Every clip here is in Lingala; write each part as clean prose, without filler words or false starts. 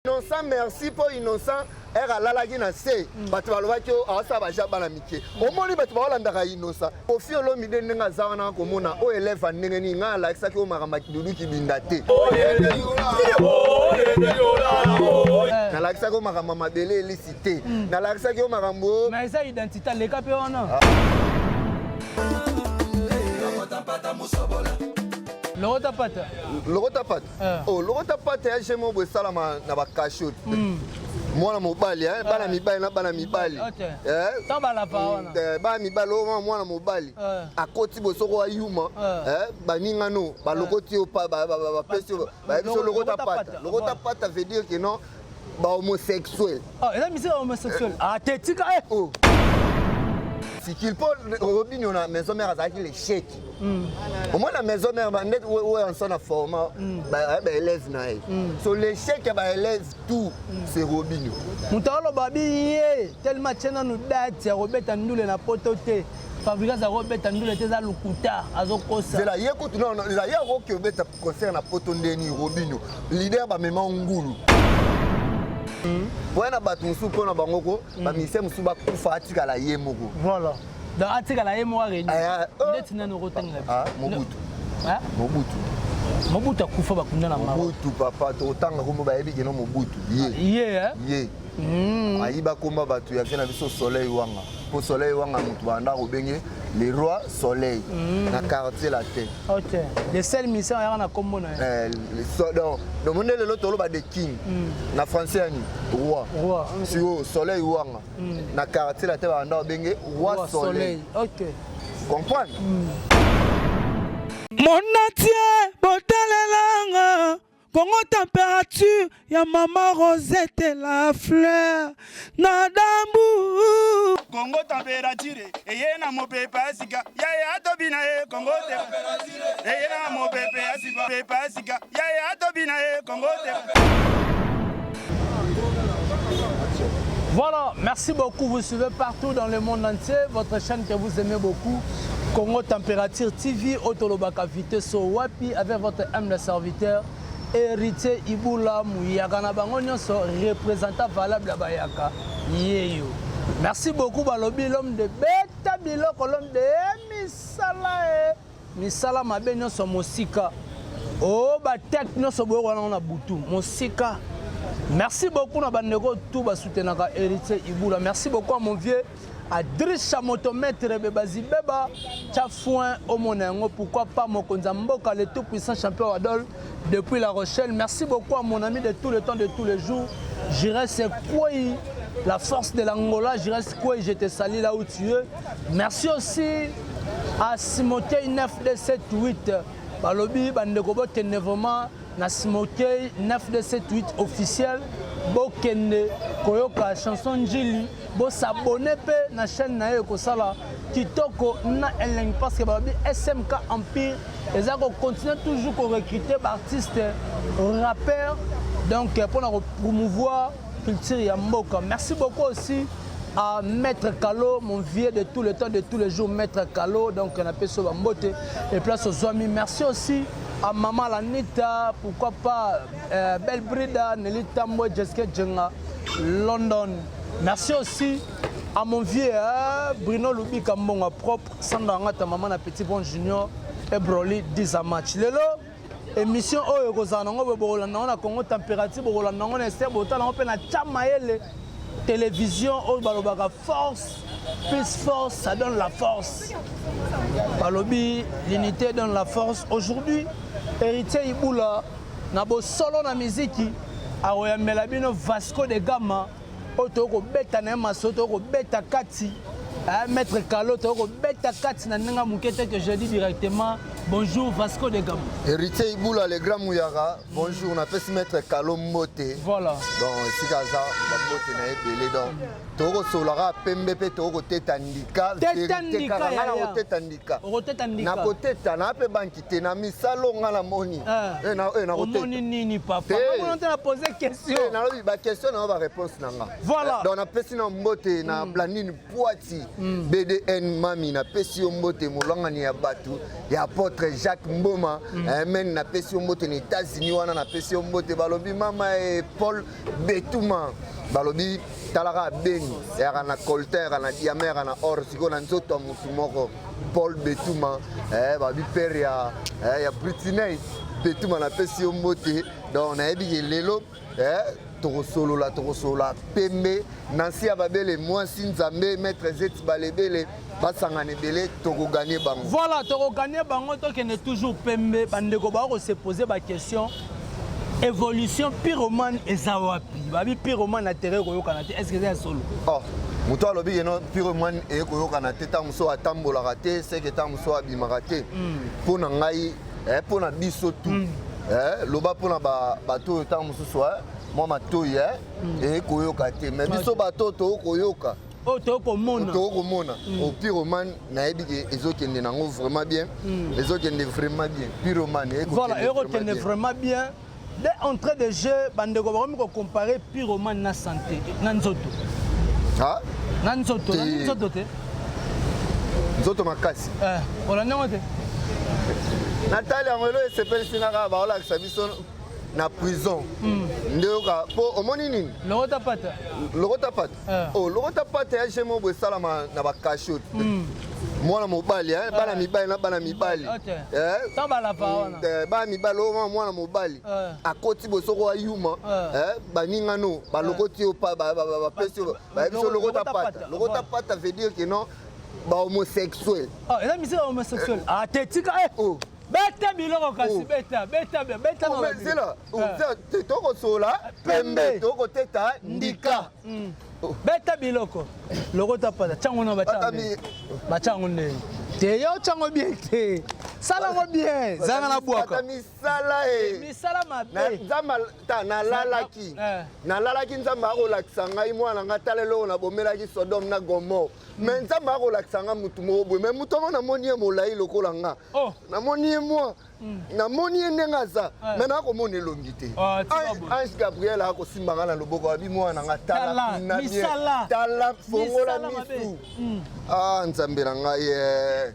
Innocent merci mpo Innocent ere alalaki na se mm. bato balobaki aosala baja bana mike mm. Omoni bato baolandaka Innocent Koffi Olomide ndenge aza wana komona oyo elève ndenge nini ngai alakisaki oyo makambo dudu kibinda te, nalakisaki oyo makambo ya mabele elisi te, nalakisaki oyo makambo Mais eza identité aleka mpe wana. Ah. Lokota pata. Lokota pata. Eh. Oh, lokota pata ya jemo boye esalama na bakasho. Mwana mobali, eh, bana mibali na bana mibali. Eh, Ntango balapa wana. Bana mibali oyo mwana mobali akoti boye soko ayuma, baningano balokoti yo, bapesi yo, bayebi so lokota pata. Lokota pata veut dire que non, bahomosexuel. Ah, eza misika homosexuel. Ah, te tika eh. Oh. Sikil mpo Robinio na maison mère azalaki l'échec. Omoi na maison mère nde oyo anso na format baélève na ye, so l'échec ya baélève tout, c'est Robinio. Moto aloba bi ye tellement atie nanu date ya kobeta ndule na poto te. Fabregas akobeta ndule te, eza lokuta, azokosa. Zela ye kutu non, ye akoki obeta concert na poto ndeni Robinio leader bamema ngulu poya na bato mosusu mpo na bango ko bamusicien mosusu bakufa, atikala ye moko. Voilà, donc atikala ye moko areni. Eh, oh. Neti nani okotangela? Ah, Mobutu. Ah? Mobutu. Mobutu akufa, bakunda na Maroc. Mobutu papa, totanga kombo bayebi keno Mobutu ye. Ye eh? Ye ayiba komba bato ya vie na biso Soleil Wanga, mpo Soleil Wanga moto banda kobenge le roi Soleil na Quartier Latin. Ok, le seul mission ayaka na kombo na ye. Eh, donc donc nde lelo toloba the king na français yani roi. Roi. Sikoyo Soleil Wanga na Quartier Latin banda kobenge roi Soleil. Comprendre. Monatie botalelanga Kongo Température ya mama Rosette la fleur na dambu. Kongo Température eye na mopepe ya sika yaya atobi na ye. Kongo te eye na mopepe ya sika, pepe ya sika yaya atobi na ye. Kongo te. Voilà, merci beaucoup. Vous suivez partout dans le monde entier votre chaîne que vous aimez beaucoup, Congo Température TV, Otolobaka Vitesse Wapi, avec votre humble serviteur, Héritier Ibula Mouyaka na bango nyonso, représentant valable ya Bayaka, yeyo. Merci beaucoup, Balobi, l'homme de Beta Biloko, l'homme de Misala, eh. Misala mabe nyonso mosika o bateke nyonso boyoka wana na butu mosika. Merci beaucoup na bandeko tout basoutenaka Héritier Ibula. Merci beaucoup à mon vieux Adrisha motomètre Bebazibeba tia foin omona yango. Pourquoi pas mokonzi ya mboka, le tout puissant champion Adol depuis La Rochelle. Merci beaucoup à mon ami de tout le temps, de tous les jours, Jires Kwei, la force de l'Angola. Jires Kwei, je te salue là où tu es. Merci aussi à Simotei 9278. Balobi bandeko bokende vraiment na Simotei 9278 officiel, bokende koyoka chanson Njili, bosabone mpe na chaîne na ye, ekosala kitoko na elengi, parce que balobi SMK Empire eza kocontinue toujours korecruter baartiste rappeur, donc mpona kopromouvoir culture ya mboka. Merci beaucoup aussi à Maître Kalo, mon vieux de tout le temps, de tous les jours, Maître Kalo, donc on appelle ça Mbote et place aux amis. Merci aussi à Maman Lanita, pourquoi pas Belle Brida, Nelly Tambo, Jessica Djenga, London. Merci aussi à mon vieux hein, Bruno Lubika Mbonga propre, Sandra Ngata, maman na Petit Bon Junior et Broly 10 match. Lelo, émission oyo ekozala nango boye, bokolanda yango na Congo Température, bokolanda yango na Ester, botala yango mpe na Tya Mayele Télévision. Oyo balobaka force plus force, ça donne la force. Balobi l'unité donne la force. Aujourd'hui, Héritier Ibula na bosolo na miziki akoyambela bino Vasco de Gama oyo toyei kobeta na ye masolo, toyei kobeta kati. Maître Kalo, toyei kobeta kati na ndenge ya moke te que je dis directement bonjour Vasco de Gama. Héritier Ibula, le grand Mouyara, bonjour. Napesi maître Kalo mbote. Donc esika aza, bambote na ye ebele. Donc tokosolaka pembe mpe tokoteta ndika. Teta vérité ndika, kaka nga yaya. nakoteta ndika. Okoteta ndika. Nakoteta na mpe banki te na misalo nga namoni. Eh. Eh, nakoteta. Omoni nini, papa? Te. Omoni te na pose question. Eh, nalobi baquestion na yo, baréponse na nga. Voilà. Donc napesi na mbote na Blandine Poati. BDN mami, napesi yo mbote, molangani ya bato ya apôtre Jacques Mboma. Men napesi yo mbote na États-Unis wana, napesi yo mbote. Balobi mama e Paul Betuma, balobi talaka beni eyaka na coltan, eyaka na diamant, eyaka na or, sikoyo na nzoto ya motu moko. Paul Betuma, babi père ya Britinei Betuma, napesi yo mbote. Donc nayebi ke lelo tokosolola, tokosolola pembe. Nansi ya babele, mwasi Nzambe, maître Zeti Balebele, basangana ebele, tokoganye bango. Voilà, tokoganye bango. Tokende toujours pembe. Bandeko bako se poser baquestion: évolution Pyromane eza wapi? Babi Pyromane atere koyokana te. Est ce que eza ya solo? Oh, moto alobi keno Pyromane eye koyokana te, ntango mosusu atambolaka te, seke ntango mosusu abimaka te. Mpo na ngai, mpo na biso tu, loba mpo na bato oyo ntango mosusu mwa matoi eye koyoka te, mais biso bato oyo tokoyoka, oyo tokomona, tokomona o Pyromane, nayebi ke ezokende nango vraiment bien, ezokende vraiment bien Pyromane. Voilà, ekokende vraiment bien. Dès entrée de jeu, bandeko bakomi kocompare Pyromane na santé, na nzoto. Ah? Na nzoto, na nzoto te. Nzoto makasi. Olandi yango te? Natali yango, elo esepelisi nga kaka baolakisa biso na prison nde yoka mpo omoni nini. Lokota pata. Lokota pata. Oh, lokota pata ya gemo boye esalama na bacachot, mwana mobali, bana mibali na bana mibali. Bana mibali oyo, mwana mobali akoti boye, soko ayuma baningano balokoti yo, bapesi yo, bayebi so lokota pata. Lokota pata veut dire que non, bahomosexuel. Eza misika homosexuel? Ah te, tika. Beta biloko kasi, beta, beta, beta. Zela, tokosola pembe, tokoteta ndika. Beta biloko, lokota pata, tiango na batyango ndenge te, yo tiango bien te, salango bien, zanga na bwaka. Misala e. Misala mabe. Nzambe ta nalalaki, nalalaki, Nzambe akolakisa ngai mwana nga, tala eloko nabomelaki Sodome na Gomore. Mais Nzambe akolakisa nga mutu moko boye, mais mutu yango namoni ye molai lokola nga, namoni ye mwa, namoni ye ndenge aza, mais nakomona elongi te. Ange Gabriel akosimba nga na loboko, abi: "Mwana nga, tala kuna bien, tala, fongola misu." Ah, Nzambe na ngai!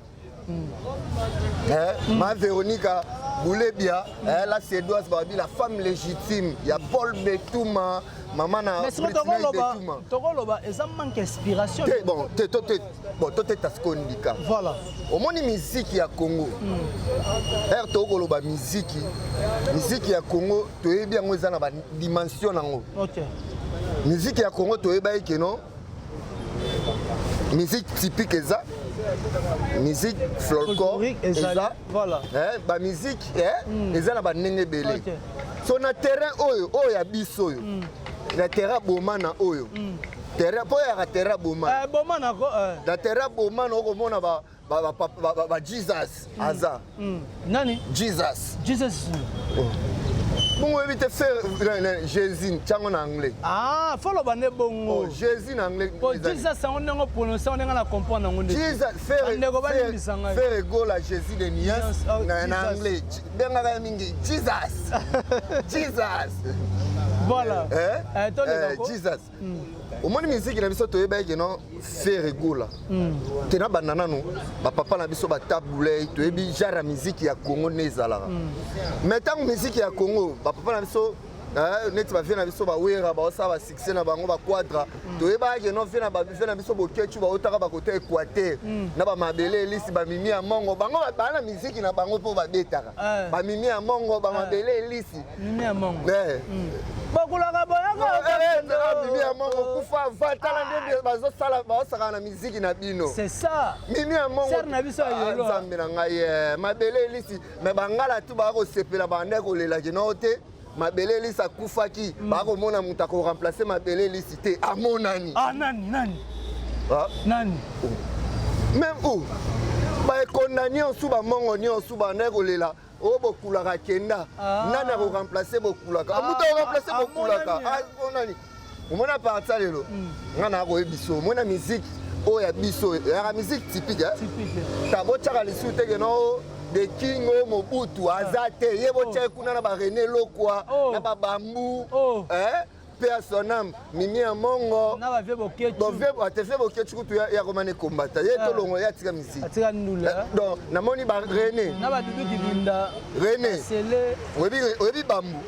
Ma Véronica Boulebia, la Suédoise, babi la femme légitime ya Paul Betuma, mama na Betuma. Tokoloba eza manque inspiration. Te, bon te, to te, bon toteta sikoyo ndika. Voilà. Omoni miziki ya Congo, ere tokoloba miziki, miziki ya Congo toyebi yango eza na badimension nango. Miziki ya Congo toyeba keno musique typique eza, musique folklore eza, bamusique eza na bandenge ebele. So na terrain oyo, oyo ya biso oyo, na terrain Bomana oyo, terrain mpo oyaka terrain Bomana, na terrain Bomana okomona ba Jesus aza. Nani? Jesus. Jesus? Bongo oyebi te frère Jésus ntiango na anglais? Ah, foloba nde bongo. Oh, Jésus na anglais. Po Jesus yango ndenge prononce yango, ndenge na comprendre yango nde. Jesus. Ndeko, balimbisa ngai. Ferre Gola, Jésus de nuance na anglais bengaka ye mingi Jesus, Jesus. Voilà. Jesus. Omoni miziki na biso toyebaki keno Ferre Gola te na banda nanu bapapa na biso ba Tabu Ley, toyebi genre ya miziki ya Congo nde ezalaka. Mais ntango miziki ya Congo, bapapa na biso neti bavieux na biso bawera, baosala basuccès na bango, baquadra, toyebaka keno vieux na biso Bokecu baotaka bakota Équateur na bamabele elisi, bamimi ya mongo, bango baa na miziki na bango mpo babetaka bamimi ya mongo, bamabele elisi. Mimi ya mongo bakulaka boyaka. Mimi ya mongo kufa va, tala nde bazosala, baosaka na miziki na bino. C'est ça. Mimi ya mongo na biso ya yolo. Nzambe na ngai, mabele elisi, mais bangala tu bakosepela, bande kolelaki nao te. Mabele elisi akufaki, bakomona moto akoremplace mabele elisi te, amonani. Ah, nani, nani? Nani? Même où baekonda nyonso, bamongo nyonso bande kolela oyo bokulaka kenda, nani akoremplace bokulaka? Moto akoremplace bokulaka amonani. Omona parti lelo, nga na akoyebi biso, omona musique oyo ya biso eyaka musique typique, ta botyaka lisusu te keno de king oyo Mobutu aza te, ye botyaki kuna na baRené Lokwa na babambu. Paix à son âme, Mimi ya Mongo. Na ba vieux Boketshu. Bon vieux ate vieux Boketshu kutu ya ya komane kombata. Ye to longo ya tika musique. Atika ndula. Eh, donc namoni ba René. Na ba Dudu Kibinda. René. Sele. Oyebi oyebi bambu.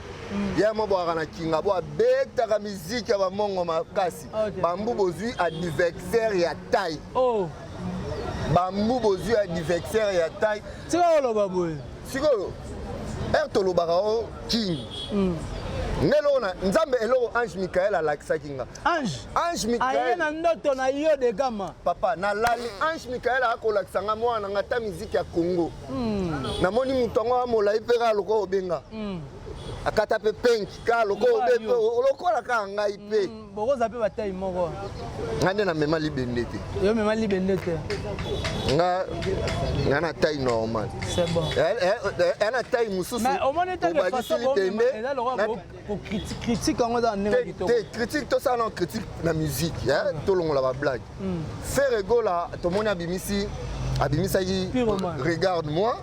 Ye mo bwaka na kinga bo abetaka musique ya ba mongo makasi. Bambu bozui adversaire ya taille. Oh. Bambu bozui adversaire ya taille. Tika oloba boye. Sikoyo heure tolobaka o king nde eloko na nzambe eloko ange michael alakisaki nga. Ange ange michael aye na ndoto na yo de gama. Papa nalali ange michael akolakisa nga mwana nga ta miziki ya Congo. Namoni moto yango amolai mpe kaka lokola obenga. Akata mpe penki kaka lokola obe mpe lokola kaka ngai mpe. Bokoza mpe batai moko. Nga nde namema libende te. Yo mema libende te. Nga nga na taille normale. C'est bon. Ya na taille mosusu. Mais omoni te que façon libende eza lokola ko critique yango eza ndenge kitoko. Te critique tosala na critique na musique, tolongola ba blague. Ferre Gola tomoni abimisi abimisaki regarde moi.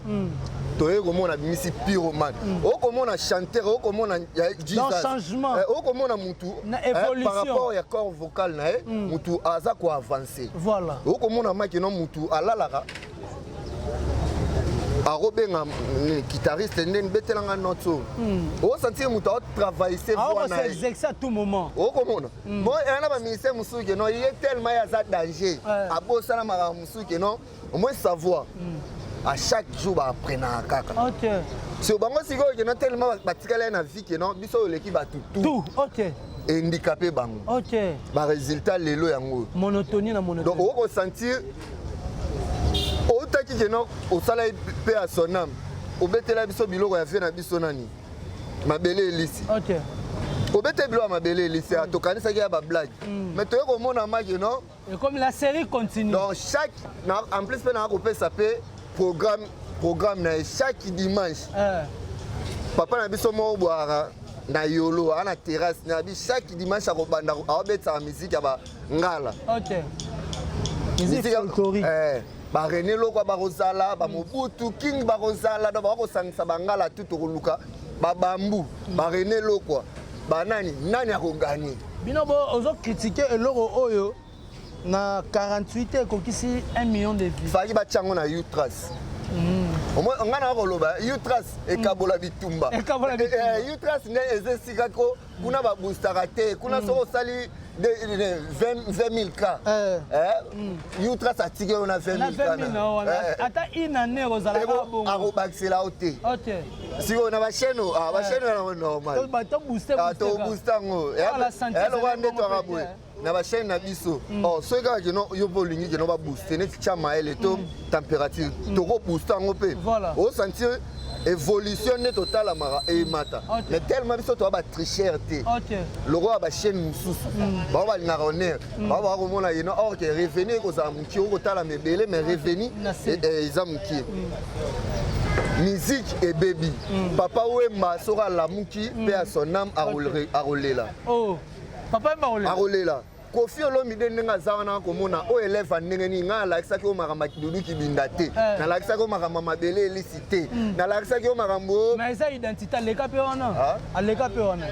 Toye komona abimisi pyromane. Okomona chanteur, okomona Jesus. Changement. Okomona mutu par rapport ya corps vocal na ye, mutu aza ko avancer. Voilà. Okomona maki no mutu alalaka akobenga guitariste ndeni betelanga note oyo. Osentir mutu aotravaille voix na ye. S'exercer à tout moment. Okomona. Bon, yana ba ministère mosusu ke non, ye tellement ye aza danger. Abosana makambo mosusu ke non, au moins savoir. À chaque jour ba apprenaka kaka. OK. So bango sikoyo ke non tellement batikala na vie ke non biso oleki bato tout. Tout, OK. Handicapé bango. OK. Ba résultat lelo yango. Monotonie na monotonie. Donc oko sentir outaki ke non osala pe à son âme. Obetela biso biloko ya vie na biso nani. Mabele elisi. OK. Obete biloko ya mabele elisi, tokanisaki ya ba blague. Mais toye komona maki non. Et comme la série continue. Donc chaque en plus pe na kopesa pe programme na chaque dimanche. Papa na biso moko boara na yolo ana terrasse na bi chaque dimanche akobanda abetsa musique ya ba ngala. OK. Musique folklorique. Ba René Lokwa ba Rosala, ba Mobutu King ba Rosala, donc ba kosangisa ba ngala tout tokoluka ba bambu, ba René Lokwa, ba nani, nani akogagner. Bino bo ozo critiquer eloko oyo na 48 ekokisi 1 million de vues. Faki ba tchango na Utras. Au moins nga na koloba Utras ekabola bitumba. Ekabola bitumba. Utras ne ezesika ko kuna ba boostaka te, kuna soko sali 20 000 cas. Utras atike yo na 20 000 cas. Ata une année ozalaka bongo. Akobakisela yo te. OK. Sikoyo na ba chaîne, ba chaîne wana normal. Ba to booster booster. To booster yango. Eloko nde twaka boye. Na ba chaîne na biso. Oh, soki kaka keno yo mpo olingi keno ba booster neti tia mayele to température. Toko booster yango mpe. O sentir évolution nde totalamaka emata. Mais tellement biso toza ba tricheur te. Lokola ba chaîne mosusu. Bango balingaka honneur. Bango baka komona ye no or que revenu ekozala mokie, okotala mebele mais revenu eza mokie. Musique ebebi. Papa Wemba soki alamuki mpe à son âme akolela. Oh. Papa Wemba akolela. Akolela. Kofi Olomide ndenge aza wana komona oyo élève ndenge nini nga alakisaki yo makambo Dudu Kibinda te. Nalakisaki yo makambo mabele elisi te. Nalakisaki yo makambo. Mais eza identité aleka pe wana. Aleka pe wana.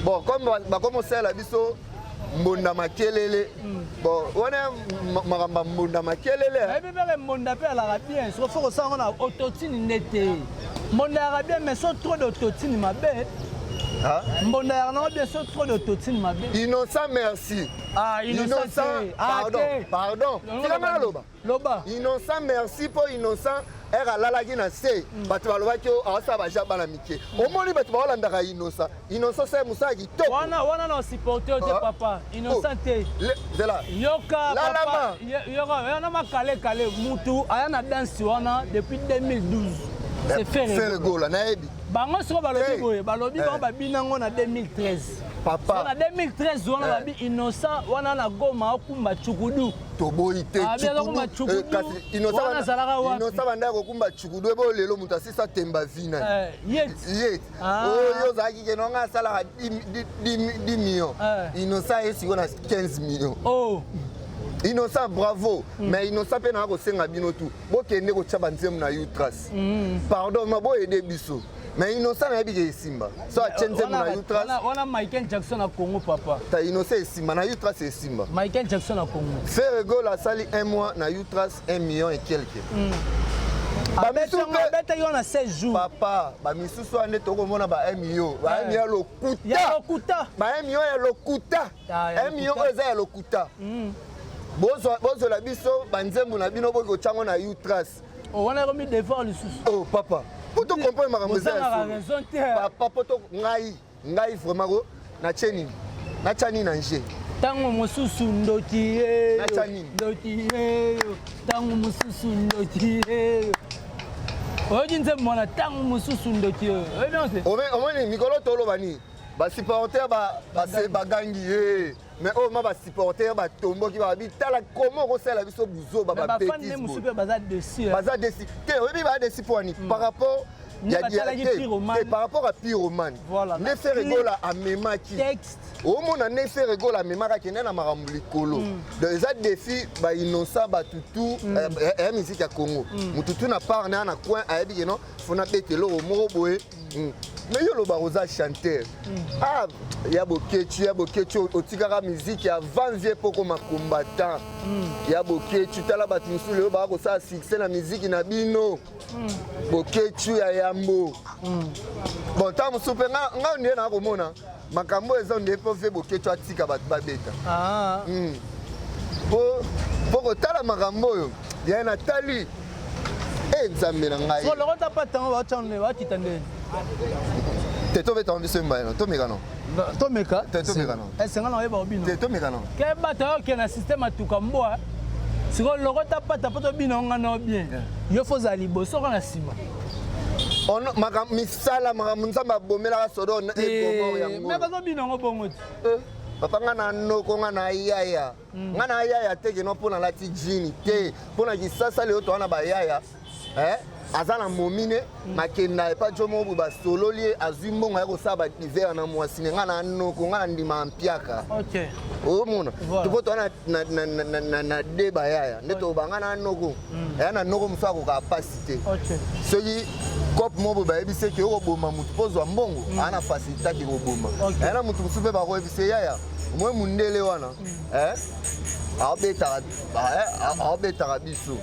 Bon, comme bakomosala biso mbonda makelele. Bon, wana makambo mbonda makelele. Ebi bele mbonda pe alaka bien. Soko faut kosala na autotune ndete. Mbonda ya bien mais so trop d'autotune mabe. Mbonda ya na bien so trop d'autotune mabe. Innocent merci. Ah, innocent. Pardon, pardon. Tika loba. Loba. Innocent merci po innocent er alalaki na se. Bato balobaki awasa baja bana mike. Omoni bato baolandaka innocent. Innocent c'est musa kitoko. Wana wana na supporter te papa. Innocent te. Zela. Yoka papa. Yoka wana makale kale mutu aya na danse wana depuis 2012. C'est Ferre Gola nayebi. Bango soko balobi boye, balobi bango babinango na 2013. Papa. Na 2013 wana babi innocent wana na Goma okumba chukudu. Toboyi te chukudu. Kasi innocent banda kokumba chukudu ebo lelo mutu asisa temba vina. Yet. Yet. Oyo ozalaki ke nonga asalaka 10 millions. Innocent ye sikoyo na 15 millions. Oh. Innocent bravo, mais innocent pe na kosenga bino tout. Bokende kotia banzembo na Utras. Pardon, ma bo aider biso. Mais Innocent nayebi ke esimba so atie nzembo na Utras. Wana Michael Jackson na Congo, papa. Ta Innocent esimba na Utras, esimba. Michael Jackson na Congo. Ferre Gola asali un mois na Utras, 1 million et quelque. Abetaki wana 16 jours. Papa, bamisusu wana nde tokomona ba 1 million, ba 1 million ya lokuta. Ya lokuta. Ba 1 million ya lokuta. 1 million oyo eza ya lokuta. Bozwela biso banzembo na bino, boki kotyango na Utras. Wana ekomi devoir lisusu. Oh papa, po to comprendre makambo eza ya raison te. Papa, po to ngai vraiment ko natie nini, natya nini na nge? Ntango mosusu ndoki ye. Natya nini? Ndoki yeyo, ntango mosusu ndoki yeyo. Oyoki nzembo wana, ntango mosusu ndoki oyo, oyebi yango te? Omoni mikolo toloba nini, basupporter bagangi ye, mais oyo ma basupporter batomboki, babi tala komo okosala biso buzoba. Bafan nde mosusu mpe baza déçus. Baza déçus te, oyebi baza déçus mpo wani par rapport par rapport à Pyromane nde Ferre Gola amemaki. Omona nde Ferre Gola amemaki, akende na makambo likolo. Donc eza défi bainnocent batutu ya musique ya Congo, mututu na part na na coin ayebi ke non, faut nabeta eloko moko boye. Mais yo olobaka oza chanteur. Ah, ya Boketshu, ya Boketshu, otikaka musique avant vie mpo koma combattant. Ya Boketshu, tala bato mosusu lelo baka kosala succès na musique na bino. Boketshu ya yambo, bon, ntango mosusu mpe nga nde naa komona makambo eza nde mpo ve Boketshu atika bato babeta mpo kotala makambo oyo ya natali e Nzambe na ngai. Lokota pa ntango baotya bakita ndeni. Te, tobetaka biso mibale, tomeka no. Tomeka. Te, tomeka no. Esenga na oyeba obino. Te, tomeka no. Ke bato oyoke na système atuka mbwa. Sikoyo lokota pata mpo tobina ngo nga bien, yo faut ozala liboso ka na nsima. Misala makambo Nzambe abomelaka Sodome e Gomore yango. Me bazobina yango bongo te. Papa, nga na noko, nga na yaya, nga na yaya te keno mpo nalati jini te mpo na kisasa. Lelo toza na bayaya, aza na momine makenda epa jo moko boye, basololi ye, azwi mbongo ya kosala badivers na mwasi ne. Nga na noko, nga na ndima mpiaka. Omona po toza na de bayaya nde toba nga na noko eya na noko mosu akokaka pasi te. Soki cope moko boye bayebisi eke okoboma motu mpo ozwa mbongo, aa na facilité ake koboma. Eya na motu mosusu mpe bakoyebisa yaya moi mundele wana aobetaka biso,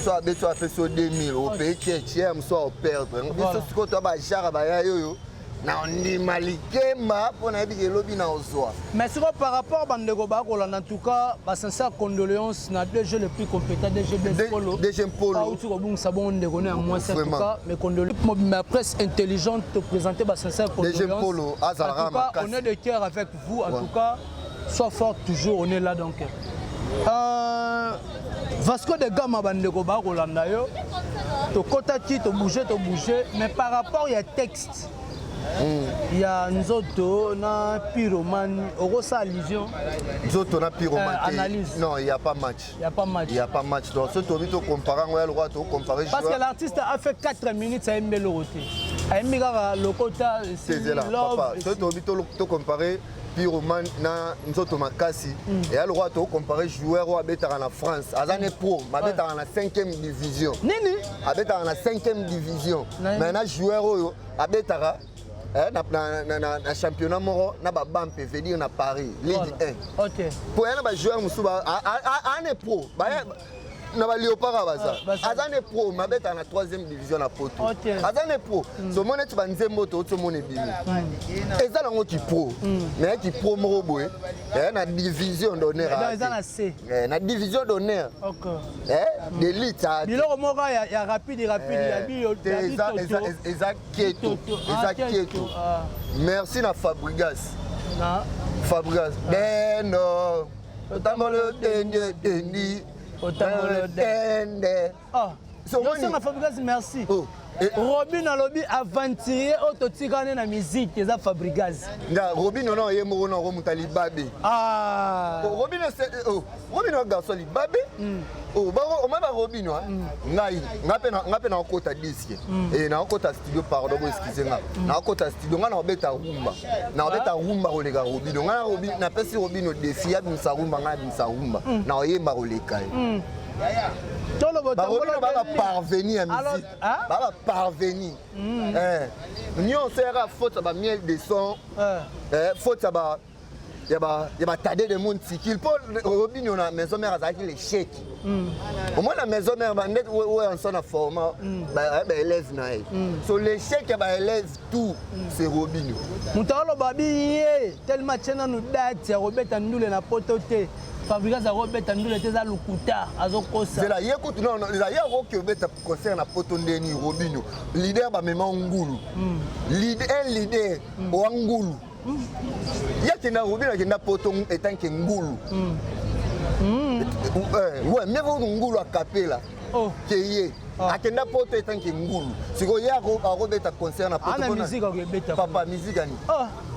so abeti oyo apesi yo 2000, opeye keche ya mosu aoperdre biso. Sikoyo toya bajare bayai oyo na ndima likemba mpo nayebi ke elobi na ozwa. Mais sikoyo par rapport bandeko bakolanda, en tout cas basincère condoléance na DG le plus compétent, DG Blaise Polo. DG Polo. Auti kobungisa bongo ndeko ne ya mwasi. En tout cas mes condoléances, mobimba presse intelligente te présenter basincère condoléance. DG Polo azalaka makasi. On est de cœur avec vous en tout cas, sois fort toujours, on est là. Donc Vasco de Gama, bandeko bakolanda yo, tokɔtaki, tobouge, tobouge, mais par rapport ya texte ya nzoto na Pyromane, okosala allusion? Nzoto na Pyromane? Analyse. Non, il y a pas match. Il y a pas match. Il y a pas match. Donc soki tobi tocompare yango, ya lokola tocompare. Parce que l'artiste a fait 4 minutes, ayembi eloko te, ayembi kaka lokota. Tezela papa, soki tobi tocompare Pyromane na nzoto makasi, eya lokola tocompare joueur oyo abetaka na France, aza ne pro, abetaka na 5e division. Nini? Abetaka na 5e division, mais na joueur oyo abetaka na championnat moko na babampe, veut dire na Paris, Ligue 1. Po ya na bajoueur mosusu ane pro na baléopard baza, aza ne pro, mais abetaka na 3e division na poto, aza ne pro. So neti banzembo touti omona ebimi, eza nango ki pro, mais ya ki pro moko boye na division d'honneur, na division d'honneur d'élite. Biloko moko ya rapide rapide ya Eza keto, eza keto. Merci na Fabrigas, Fabrigas dendo otambolo dende dendi. Otambolo dende. Yosenga Fabrigas merci. Robin alobi aventurier oyo totikani na musique eza Fabrigas. Nga Robin ona ye moko na okomuta libabe. Robin, Robin oyo garçon libabe omai barobin. Ngai nga mpe nakokota disque, nakokota studio, pardon, bo excuse nga, nakokota studio, ngai nakobeta rumba, nakobeta rumba koleka Robino. Ngai napesi Robino défi, abimisa rumba, ngai abimisa rumba, nakoyemba koleka ye. Toloba Barobino baa baparveni ya musique, baa baparveni nyonso yaka faute ya bamiel de son, faute ya batade de monde tikil, mpo Robino na Maison Mère azalaki l'échec. Omoi na Maison Mère nde oyo anso na format baélève na ye, so l'échec ya baélève tout, c'est Robino. Moto aloba bi ye tellement atie nanu date ya kobeta ndule na Poto te. Fabregas akobeta ndule te, eza lokuta, azokosa. Zela ye kutu non, eza ye akoki obeta concert na Poto ndeni? Robino leader, bamema ngulu, un leader owa ngulu. Ye akenda, Robino akenda Poto etanke ngulu. Ouais, mieux vaut ngulu akapela ke ye akenda Poto etanke ngulu. Sikoyo ye akobeta concert na Poto? Ana musique akobeta. Papa, musique ani?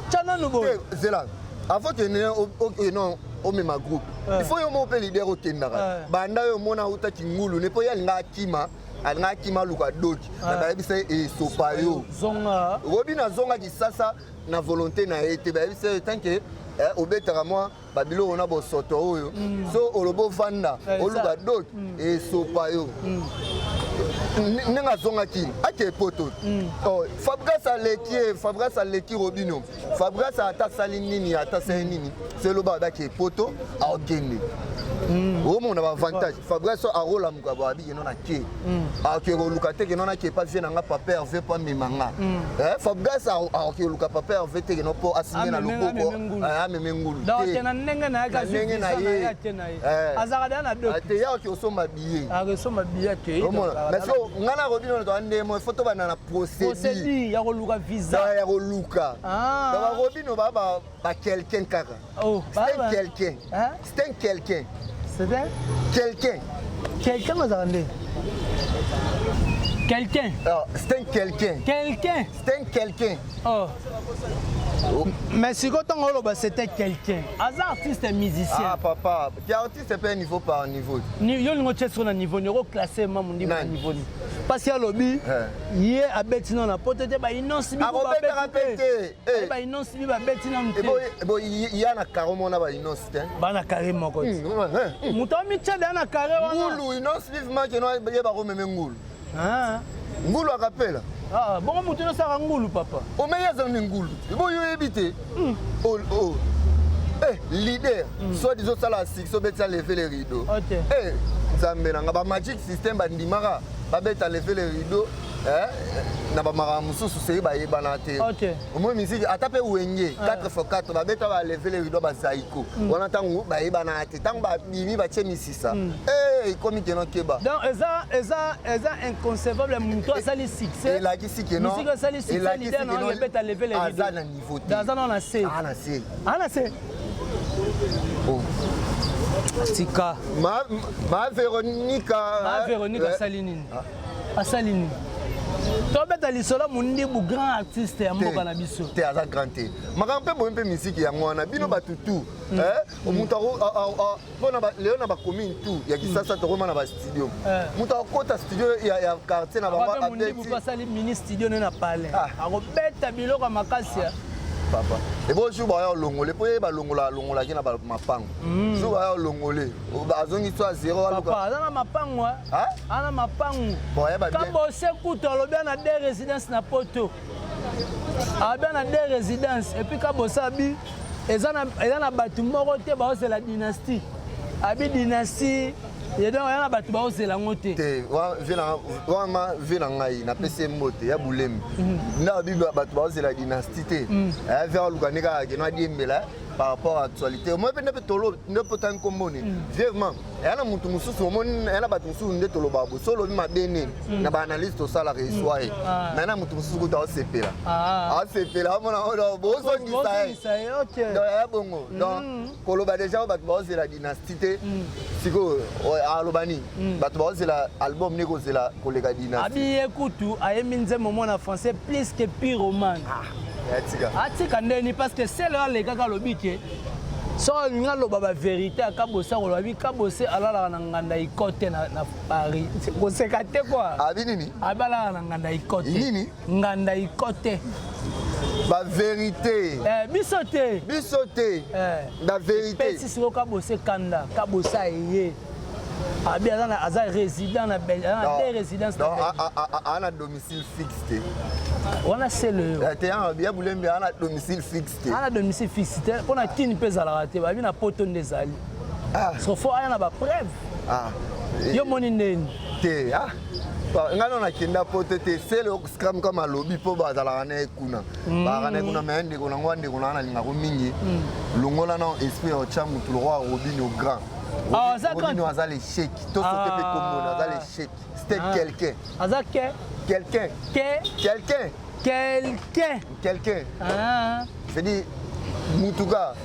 Tya nanu boye. Zela, avant kende non, omema groupe, il faut yo moko mpe leader okendaka. Banda oyo omona autaki ngulu ne, mpo ye alinga akima, alinga akima, aluka doki na bayebisa ye esopa yo. Zonga. Robino azonga Kisasa na volonté na ye te. Bayebisa ye tant que obetaka mwa babiloko na bosoto oyo, so olobi ovanda, oluka doki, esopa yo. Ndenge azongaki, ake Poto. Fabregas aleki ye, Fabregas aleki Robino. Fabregas ata asali nini, ata asali nini, so eloba abaki Poto, aokende, omona baavantage. Fabregas so arolamuka bo abi keno na ke, aoke koluka te keno nake epa vie na nga papa Herve mpo amema nga. Fabregas aoke koluka papa Herve te keno mpo asimbe na loboko ameme ngulu. Te, na ndenge na ye, ndenge na ye. Azalaka deya na doki. Te, ya oke osomba billet. Akosomba billet te. Omona, mais so nga na Robino toa ndemo, il faut tobanda na procédure ya koluka visa. Ya koluka. Donc Barobino baa ba quelqu'un kaka. C'est un quelqu'un, c'est un quelqu'un. C'est un quelqu'un. Quelqu'un azalaka nde quelqu'un. C'est un quelqu'un. Quelqu'un. C'est un quelqu'un. Oh. Mais sikoyo ntango oloba c'était quelqu'un, aza artiste musicien. Ah papa, ki artiste mpe niveau par niveau. Yo olingo tie siko na niveau ni okoclasse ma mondibu na niveau ni? Parce que alobi ye abeti nano na Poto te, bainonsi. Akobetaka mpe te. Bainonsi bi babeti nanu te. Bo ya na karo mona bainonsi te. Bana carré moko te, moto amitia deya na carré wana. Ngulu inonsi vivement keno ye bakomeme ngulu. Ngulu akapela. Bongo moto nyonso aka ngulu, papa. Ome ye aza nde ngulu, bo yo oyebi te. Leader soit disant osala succès, obetisa Lever le rideau. Nzambe na nga, bamagic system bandimaka babeta Lever le rideau na bamakambo mosusu seri bayebana te. Omoi musique, ata mpe Wenge 4 x 4 babeta balever le rideau, bazaiko wana ntango bayebana te, ntango babimi batie misisa, ekomi keno keba. Donc eza inconcevable moto asali succès. Elakisi keno musique asali succès, leader na ebeta Lever le rideau. Aza na niveau te. Aza nano na se. Na se. Ana se. Tika. Ma Véronica. Ma Véronica asali nini? Asali nini? Tobeta lisolo Mondibu, grand artiste ya mboka na biso. Te, aza grand te. Makambo mpe boye mpe misiki yango wana, bino bato tu moto mpona lelo na bacommune tu ya Kisasa tokoma na bastudio, moto akota studio ya quartier na bango. Abeti asali mini studio ne na palais, akobeta biloko ya makasi. Papa, ebo jour baya olongole mpo ye balongola, alongolaki na mapango, jour baya olongole, azongi so a zéro. Papa aza na mapango, ana mapango. Kabose kutu alobi ana deux résidence na Poto, alobi ana deux résidence. Et puis Kabose abi eza na bato moko te baozela Dynastie, abi Dynastie donc eza na bato baozela yango te. Te, wana vie na ngai napesi ye mbote ya bulembi nde abi bato baozela Dynastie te. Vie aluka nde kaka keno adiembela par rapport à actualité. Omoi mpe nde mpe tolo nde mpo tangi nkomboni vivement, eya na motu mosusu, omoni eya na bato mosusu nde tolobaka bo so olobi mabe nini na baanalyse tosalaka eswa ye, me na motu mosusu kuta aosepela, aosepela, amona bozongisa ye. Donc eya bongo. Donc koloba déjà oyo bato baozela Dynastie te, sikoyo aloba nini? Bato baozela album nde kozela koleka Dynastie. Abi ye kutu ayembi nzembo mwana français plus que Pyromane. Atika. Atika ndeni? Parce que sele alekaka, alobi ke soki alingi aloba bavérité, akabose akoloba bi Kabose alalaka na nganda ikote na Paris. Koseka te kua. Abi nini? Abi alalaka na nganda ikote. Nini? Nganda ikote. Bavérité. Biso te. Biso te, bavérité. Pesi siko Kabose kanda, Kabose aye. Abi aza résident na Belgique, aza na deux résidence. Donc aza na domicile fixe te. Wana sele. Yo te, ya Bulembi aza na domicile fixe te. Aza na domicile fixe te, mpo na Kini mpe ezalaka te. Babi na Poto nde ezali. So faut aya na bapreuve. Yo moni ndeni? Te, ngai no nakenda Poto te. Sele scram kama alobi mpo bazalaka na ye kuna, bazalaka na ye kuna. Mais ndeko nango, ndeko nanga nalingako mingi, longola na esprit ya otya motu lokwa Robino grand. Robino aza l'échec, tosote mpe komona aza l'échec. C'était quelqu'un. Aza ke? Quelqu'un. Ke? Quelqu'un. Quelqu'un. Quelqu'un, je veux dire mutuka.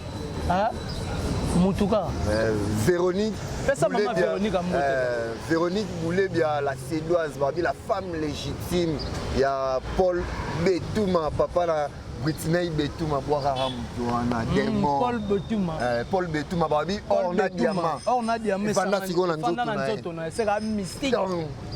Mutuka. Véronique. Pesa mama Véronique. Véronique Boulebia, la Suédoise, babi la femme légitime ya Paul Betuma, papa na Britney Betuma, bwakaka moto wana démon. Paul Betuma. Paul Betuma, babi or na diamant. Or na diamant. Efanda sikoyo na nzoto na ye, c'est mystique.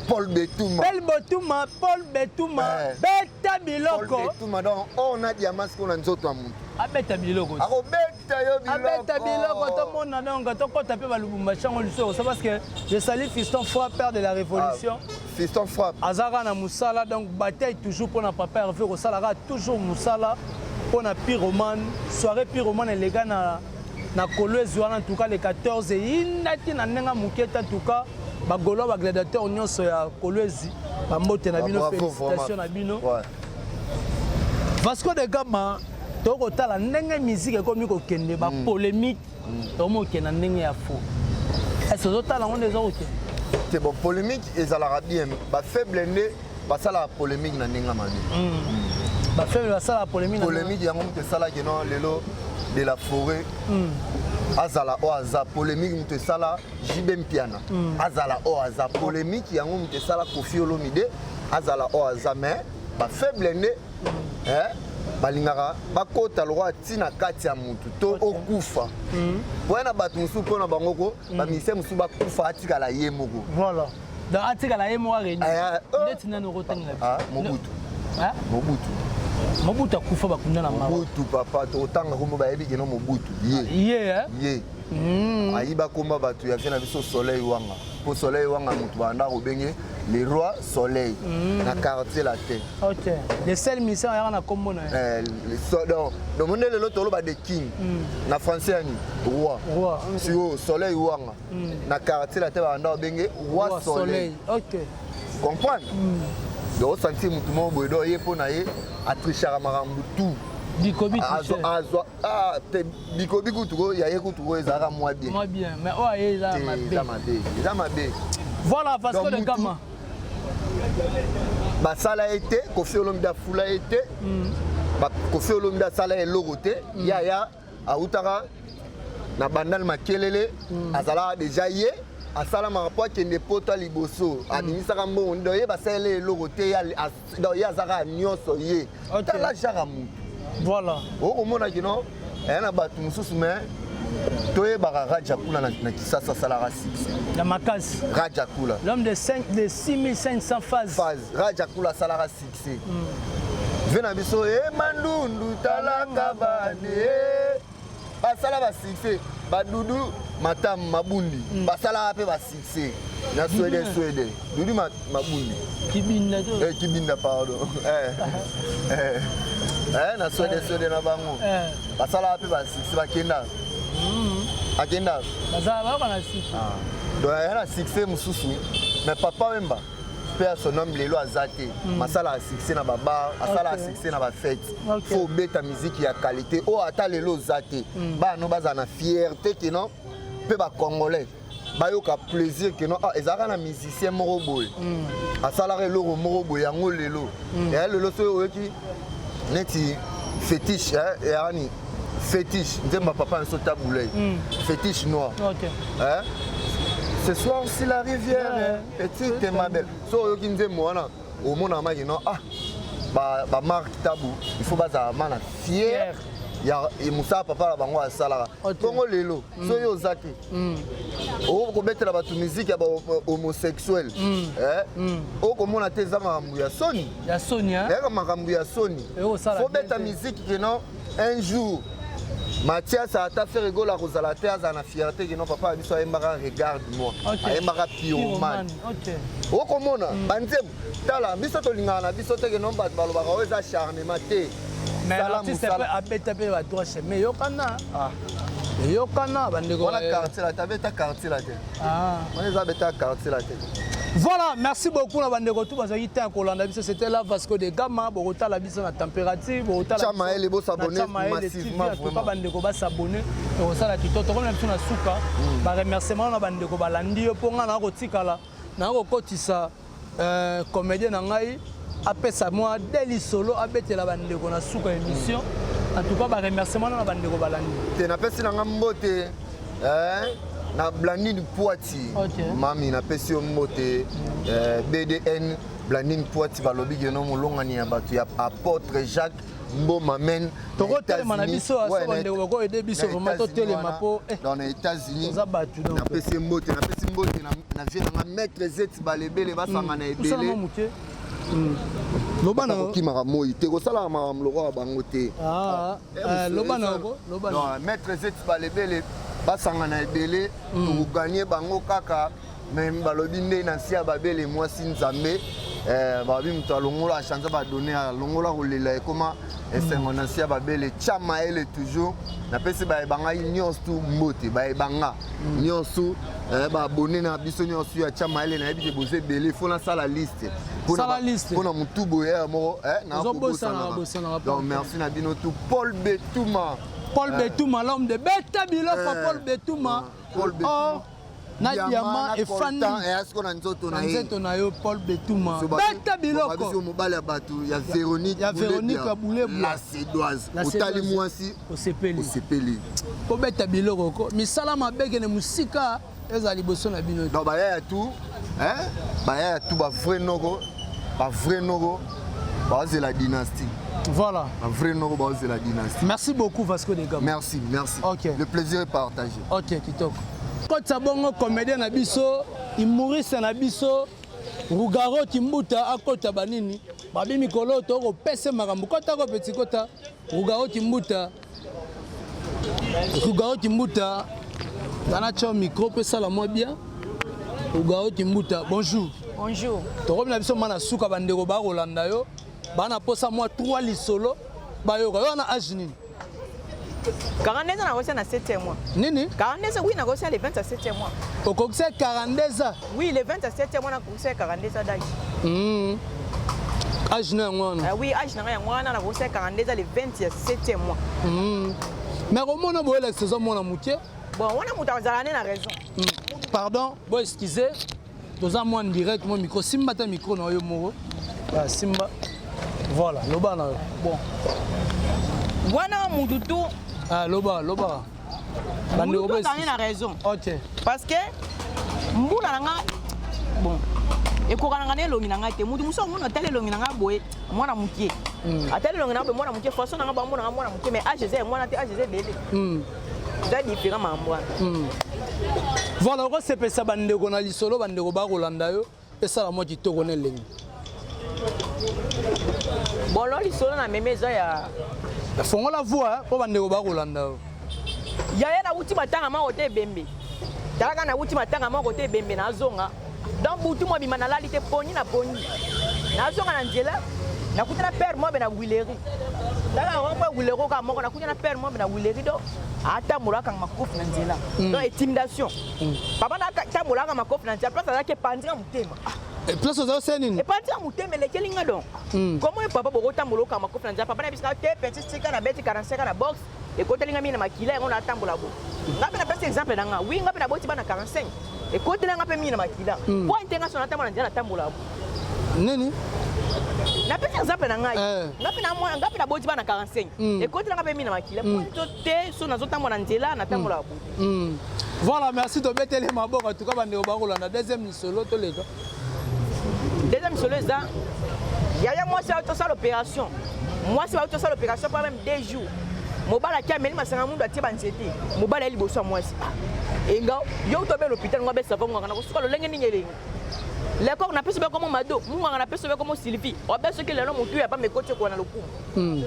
Paul Betuma. Paul Betuma, Paul Betuma, beta biloko. Paul Betuma, donc or na diamant sikoyo na nzoto ya moto. Abeta biloko. Akobeta yo biloko. Abeta biloko, tomona. Donc tokɔta mpe balubumbashi yango lisusu ça, parce que je salue Fiston Frappe, père de la révolution. Fiston Frappe. Azalaka na mosala, donc bataille toujours mpona papa Hervé, kosalaka toujours mosala mpona Pyromane. Soirée Pyromane eleka na Kolwezi wana, en tout cas le 14, eyinda ti na ndenge moke te. En tout cas Bagaulois, bagladiateur nyonso ya Kolwezi, bambote na bino, félicitation na bino. Vasco de Gama, tokotala ndenge musique ekomi kokende, bapolémique tokomi kokende na ndenge ya faux. Est-ce ozotala yango nde eza kokende? Te, bon, polémique ezalaka bien. Bafaible nde basalaka polémique na ndenge ya mabe. Bafaible basalaka polémique. Polémique yango moto esalaki no lelo de la forêt azala oyo aza. Polémique moto esala JB Mpiana azala oyo aza. Polémique yango moto esala Kofi Olomide azala oyo aza. Mais bafaible nde balingaka bakota lokwa ntina kati ya mutu to okufa po na bato mosusu, mpo na bango ko bamusicien mosusu bakufa, atikala ye moko. Voilà, donc atikala ye moko areni. Ndeti nani okotangela? Mobutu. Mobutu. Mobutu akufa, bakunda na mawa. Mobutu papa, tokotanga kombo, bayebi keno Mobutu ye. Ye. Ye ayiba komba bato ya vie na biso Soleil Wanga, mpo Soleil Wanga moto banda kobenge le roi Soleil na Quartier Latin. Ok, le seul mission ayaka na kombo na ye. Donc monde lelo toloba de king na français yani roi. Roi. Sio Soleil Wanga na Quartier Latin banda kobenge roi Soleil. Comprendre? Donc osentir motu moko boye, do ye mpo na ye atrichaka makambo tout. Bikobi. Azwa te bikobi kutu ya ye kutu oyo ezalaka mwa bien. Mwa bien, mais oyo aye eza mabe. Eza mabe, eza mabe. Voilà, Vasco de Gama. Basala ye te, Kofi Olomide afula ye te, Kofi Olomide asala eloko te. Yaya awutaka na Bandal Makelele, azalaka déjà ye asalamaka mpo akende Poto ya liboso, abimisaka mbongo. Donc ye basaleli eloko te, donc ye azalaka nyonso ye. Tala genre mutu. Okomona kino eya na bato mosusu, mais toyebaka Raja Kula na Kisasa asalaka succès. Ya makasi. Raja Kula. L'homme de 5, de 6500 phases. Phase. Raja Kula asalaka succès. Ve na biso e mandundu talaka bane basala basuccès, badudu Matamu Mabundi basalaka mpe basuccès na Swede, Swede Dudu Mabundi. Kibinda to. Kibinda, pardon. Na Swede, Swede na bango basalaka mpe basuccès, bakenda akenda. Bazala bayoka na succès. Donc aya na succès mosusu. Mais Papa Wemba mpe ya son homme lelo aza te, asalaka succès na babar, asalaka succès na bafête. Faut obeta musique ya qualité oyo ata lelo oza te, bana bazala na fierté kino mpe bacongolais bayoka plaisir kino ah, ezalaka na musicien moko boye asalaka eloko moko boye. Yango lelo eya lelo soki oyoki neti Fétiche, eyani Fétiche, nzembo ya papa na biso Tabu Ley, Fétiche noir. Hein? Ce soir si la rivière est petite et ma belle, so oyoki nzembo wana, omona maki no ah bamark Tabu, il faut bazala ma na fier ya mosala papa na bango asalaka. Bongo lelo soki oza te, okobetela bato musique ya bahomosexuel, okomona te eza makambo ya soni. Ya soni, hein? Eyaka makambo ya soni. Ekosala faut bien beta te. Musique keno un jour Mathias, ata Ferre Gola akozala te, azala na fierté kino papa ya biso ayembaka Regarde moi, ayembaka Pyromane. Okomona banzembo, tala biso tolingaka na biso te kino bato balobaka oyo eza acharnement te. Mais artiste abeta mpe badroit chemin, eyokana. Eyokana, bandeko. Wana Quartier Latin, abeta Quartier Latin. Wana eza abeta Quartier Latin. Voilà, merci beaucoup na bandeko tout bazalaki te ya kolanda biso. C'était là Vasco de Gama. Bokotala biso na température, bokotala Tcha Mayele, bosabonner massivement, vraiment. Bandeko basabonner, tokosala kitoko. Tokomi na biso na suka. Baremerciement na bandeko balandi yo, mpo ngai na kotikala na kokotisa comédien na ngai apesa mwa de lisolo abetela bandeko na suka émission. En tout cas, baremerciement na bandeko balandi. Te, napesi nanga mbote na Blandine Poiti. Mami, napesi yo mbote. BDN Blandine Poiti, balobi keno molongani ya bato ya apôtre Jacques Mboma men. Tokotelema na biso aso, bandeko bakoyede biso vraiment, totelema mpo dans les États-Unis. Toza bato. Napesi mbote, napesi mbote na vie nanga maître Zeti Balebele, basanga na ebele. Moke, loba na. Kokimaka moi te, kosalaka makambo lokola bango te. Loba na yango, loba na. Maître Zeti Balebele, basanga na ebele, tokoganye bango kaka. Me balobi nde na nsi ya babele mwasi Nzambe, balobi moto alongola achange badonne, alongola kolela ekoma esengo na nsi ya babele. Tya Mayele toujours, napesi bayeba ngai nyonso tu mbote, bayebanga nyonso, baabonné na biso nyonso ya Tya Mayele. Nayebi ke boza ebele, fo nasala liste mpona motu boye ya moko. Donc merci na bino tu. Paul Betuma. Paul Betuma, l'homme de beta biloko. Paul Betuma, Paul Betuma na diamant efandi eyasiko na nzoto na nzoto na yo. Paul Betuma, beta biloko. Mobali ya bato ya Véronique. Ya Véronique ya Bulebwa. La Cédoise, otali mwasi. Osepeli. Osepeli. Kobeta biloko ko misala mabekene mosika ezala liboso na bino. Donc bayaya tu, bayaya tu, bavrai noko, bavrai noko bazela dynastie. Voilà. Bavrai noko bazela dynastie. Merci beaucoup, Vasco de Gama. Merci, merci. Le plaisir est partagé. Ok, kitoko. Kotisa bongo comédien na biso, humoriste na biso, Rugaro Kimbuta, akota banini babi mikolo tokopesa makambo. Kota ko petit, kota Rugaro Kimbuta. Rugaro Kimbuta, tana tia micro mpe esala mwa bien. Rugaro Kimbuta, bonjour. Bonjour. Tokomi na biso mana suka. Bandeko bakolanda yo, bana posa mwa 3 lisolo bayoka yo. Wana age nini? 42 ans nakosia na 7e mois. Nini? 42 ans, oui, nakosia le 20 à 7e mois. Okokisa 42 ans? Oui, le 20 à 7e mois nakosia 42 ans d'âge. Âge na yango wana? Oui, âge na ngai yango wana, nakosia 42 ans le 20 ya 7e mois. Mais komona boyelakisa eza mwana moke. Bon, wana moto azala ne na raison. Pardon, bo excuse, toza mwa direct, mwa micro. Simba ta micro na yo moko. Simba, voilà, loba na yo. Bon, wana mutu tu. Ah, loba, loba. Bandeko azali na raison. Parce que mbula na nga, bon, ekoka na nga na elongi na ngai te. Mutu mosusu amona, atali elongi na ngai boye, mwana mokie. Atali elongi na ngai boye, mwana mokie, façon na ngai, bamona nga mwana mokie, mais âge eza ya mwana te, âge eza ebele. Eza différent makambo wana. Voilà, okosepelisa bandeko na lisolo. Bandeko bakolanda yo, esala mwa kitoko na elengi. Bolo lisolo na meme eza ya Fongola voix mpo bandeko bakolanda yo. Yaya, nawuti matanga moko te ebembe. Talaka, nawuti matanga moko te ebembe, nazonga donc butu mobima nalali te, poni na poni. Nazonga na nzela, nakuta na père mobe na wileri. Tala yango mpo wileri kaka moko, nakuta na père mobe na wileri, donc atambola akanga makofi na nzela. Donc intimidation, papa natambola akanga makofi na nzela, place azalaki epandinga motema. Place ozali osala nini? Epandinga motema, elekeli nga. Donc comment yo papa bokotambola okanga makofi na nzela? Papa na bisika te, petit, tika na beti 45 na boxe, ekoteli nga mingi na makila yango, natambola bo. Nga mpe napesi exemple na nga, wi, nga mpe naboti bana 45, ekoteli nga mpe mingi na makila po ete nga so natambola na nzela, natambola bo. Nini? Napesi exemple na ngai. Nga mpe nga mpe naboti bana 45, ekoteli nga mpe mingi na makila po to te so nazotambola na nzela, natambola bo. Voilà, merci, tobeteli maboko. En tout cas, bandeko bakolanda. Deuxième lisolo, toleka. Deuxième lisolo eza yaya mwasi auti tosala opération. Mwasi bauti tosala opération pas même 2 jours, mobali aki ameli masanga mundu, atie banzete. Mobali aye liboso ya mwasi: "Enga yo tobe l'hôpital ngo abesa munganga na kosuka lolenge nini elengi lekor napesi be komo mado munganga napesi be komo Sylvie obe soki lelo motu ya pamba ekoti ekowa na lokumu."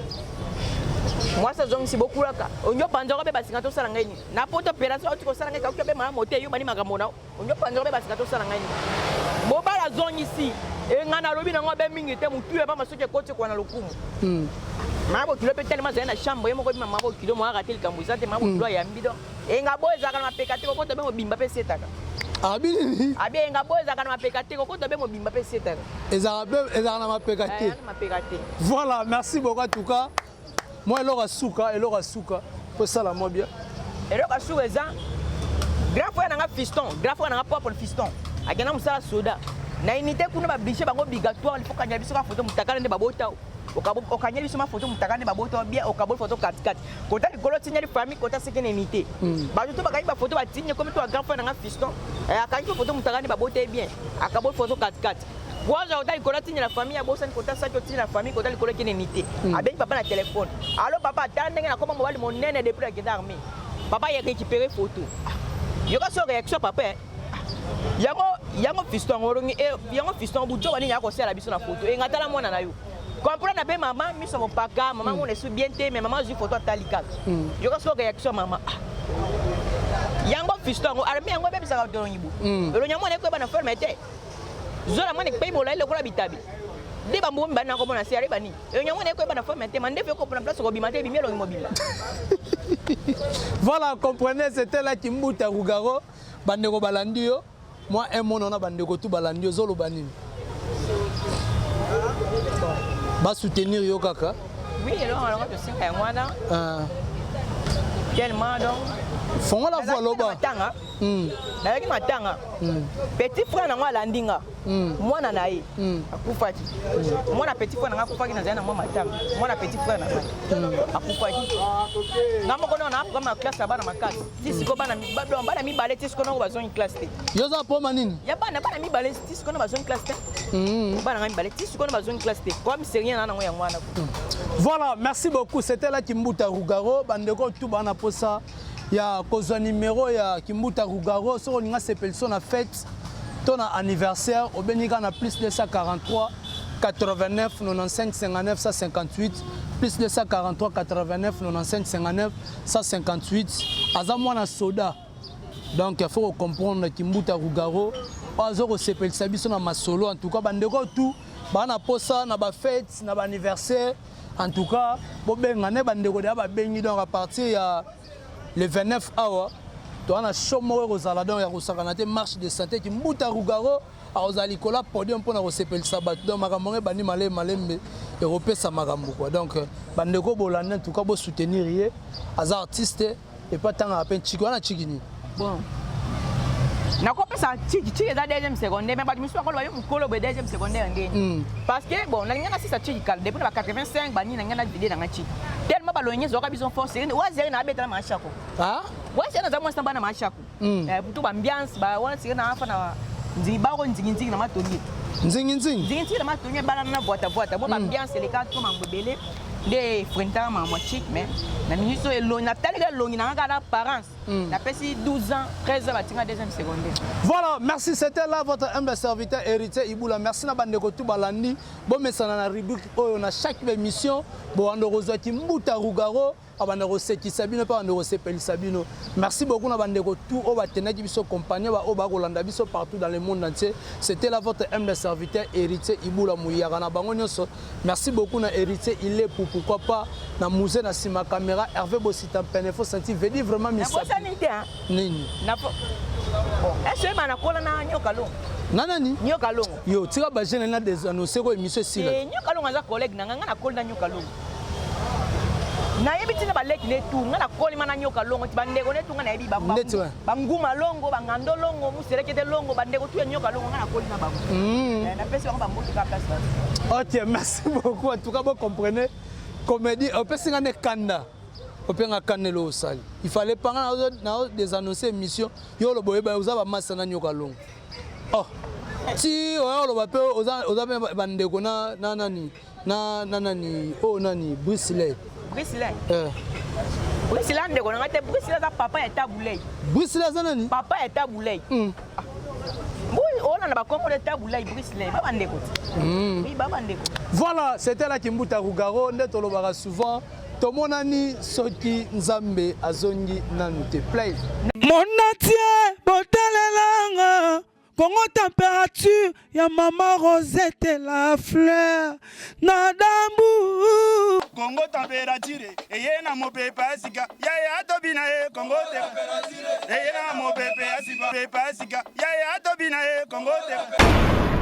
Mwasi azongisi bokulaka onjo panzoko mpe basinga tosala ngai nini na poto opération auti kosala ngai kauki mpe malamu te yo bani makambo na onjo panzoko mpe basinga tosala ngai nini. Mobali azongisi e ngai nalobi nango abe mingi te motu ya pamba soki ekoti ekwa na lokumu. Mama bokilo mpe telema azali na chambre ye moko bima mama bokilo moyaka te likambo eza te mama bokilo ayambi donc enga boyo ezalaka na mapeka te kokota be mobimba mpe esetaka. Abi nini? Abi enga boyo ezalaka na mapeka te kokota be mobimba mpe esetaka. Ezalaka na mapeka te. Na mapeka te. Voilà, merci beaucoup en tout cas. Moi eloko ya suka, eloko ya suka po esala mwa bien. Eloko ya suka eza grand frère nanga fiston, grand frère nanga propre fiston akenda mosala soda na unité kuna babliche bango obligatoire il faut kanya biso ka photo mutakala nde babota okanyeli biso ma photo mutakala nde babota bien okaboli photo katikati kota likolo tinyeli famille kota seke na unité bato to bakangi bafoto batinye komi to grand frère nanga fiston akangi mpe photo mutakala nde babota ye bien akaboli photo katikati Waza kota likolo atinya na famille abosani kota saki otinya na famille kota likolo ekende unité abengi papa na telefone alo papa ata ndenge nakoma mobali monene depuis nakenda armée papa ye récupéré photo yoka so réaction papa yango yango fiston yango olongi yango fiston bujoba nini akosala biso na photo enga tala mwana na yo comprendre mpe mama miso mopaka mama mona esu bien te mais mama azwi photo atali kaka yoka so réaction mama yango fiston yango armée yango ebebisaka elongi bo elongi ya mwana ekoyeba na forme te zola mwana ekpei molai lokola bitabi nde bambuku mibali nakomona se areba nini elongi ya mwana ekoyeba na forme te mandefu ekopona place okobima te ebimi elongi mobimba. Voilà, comprenez, c'était là Kimbuta Rugaro. Bandeko balandi yo. Moi un mot na bandeko tout balandi yo zolo banini. Ba soutenir yo kaka. Oui, elongo alongo tosenga yango wana tellement donc Fongola voix loba. Matanga nazalaki matanga petit frère nango alandi nga mwana na ye akufaki mwana petit frère nanga akufaki nazali na mwa matanga mwana petit frère na ngai akufaki nga moko nao na programme ya classe ya bana makasi ti siko bana bana mibale ti siko nango bazongi classe te. Yo za poma nini? Ya bana bana mibale ti siko na bazongi classe te. Bana ngai mibale ti siko na bazongi classe te comme sérieux na nango yango wana. Voilà, merci beaucoup. C'était là Kimbuta Rugaro, bandeko tout bana posa ya kozwa numéro ya Kimbuta Rugaro soki olinga sepeliso na fête to na anniversaire obengi kaka na plus 243 89 95 59 158 plus 243 89 95 59 158 aza mwana soda donc il faut comprendre Kimbuta Rugaro oyo aza kosepelisa biso na masolo. En tout cas bandeko tout baa na posa na bafête na baanniversaire, en tout cas bobenga nde bandeko deya babengi. Donc à partir ya le 29 awa toza na show moko ekozala donc ya kosakana te, marche de santé. Kimbuta Rugaro akozala likolo ya podium mpona kosepelisa bato. Donc makambo yango ebandi malembe malembe ekopesa makambo quoi. Donc bandeko bolanda, en tout cas bosoutenir ye, aza artiste epo atangaka mpe ntiki wana ntiki nini. Bon, nakopesa tiki tiki eza deuxième secondaire mais bato misusu bakoloba yo mokolo boye deuxième secondaire ndeni parce que bon nalinga nasisa tiki kala depuis na ba 85 banini nalinga na vide nanga tiki tellement balongi ezwaka biso force wazeri na abetala mashako wazeri naza mwasi na bana mashako plutôt baambiance wana sike na afa na nzingi bako nzinginzingi na matongi. Nzinginzingi. Nzinginzingi na matongi ebalana na vwatavwata mo baambiance eleka to mambo ebele nde efrentaka mambo ya chik mais na minute oyo elongi natalika elongi nanga kaka na apparence napesi 12 ans 13 ans batinga deuxième secondaire. Voilà, merci. C'était là votre humble serviteur Héritier Iboula. Merci na bandeko tout balandi. Bomesana na rubrique oyo na chaque émission. Bowando kozwa Kimbuta Rugaro abanda kosekisa bino mpe abanda kosepelisa bino. Merci beaucoup na bandeko tout oyo batendaki biso compagnie oyo bakolanda biso partout dans le monde entier. C'était là votre humble serviteur Héritier Iboula Mouyaka na bango nyonso. Merci beaucoup na Héritier Ilepu, pourquoi pas na musée na sima caméra Hervé Bosita Penefo senti veut dire vraiment misa. Nabosani te hein. Nini? Na bon, est-ce que nakola na nyoka longo? Na nani? Nyoka longo. Yo tika ba jeune na des annoncer ko émission sila. Eh, nyoka longo aza collègue na nga, nga nakola na nyoka longo. Nayebi ntina baleki ne tu nga nakolima na nyoka longo ti bandeko ne tu nga nayebi Ndeti wa? Banguma longo bangando longo muselekete longo bandeko tu ya nyoka longo nga nakoli na bango. Napesi bango bambote kaka place basi. Ok, merci beaucoup. En tout cas, vous comprenez. Comédie, opesi nga ne kanda. Openga kanda elo osali. Il fallait pas nga na désannoncer émission. Yo lobo oyeba oza ba massa na nyoka longo. Oh. Ti oya oloba mpe oza oza mpe bandeko na na nani na na nani oyo nani Bruce Bruce Lee. Bruce Lee ndeko na nga te. Bruce Lee aza papa ya Tabulei. Bruce Lee aza nani? Papa ya Tabulei. Olanda bakombo de Tabulei, Bruce Lee ba bandeko te. Oui, ba bandeko. Voilà, c'était là Kimbuta Rugaro nde tolobaka souvent. Tomonani soki Nzambe azongi nanu te. Play. Monde entier botalelanga Congo Température ya mama Rosette la fleur na dambu. Kongo Température eye na mopepe ya sika, yaya tobina ye. Kongo eye na mopepe ya sika, pepe ya sika, yaya tobina ye. Kongo te.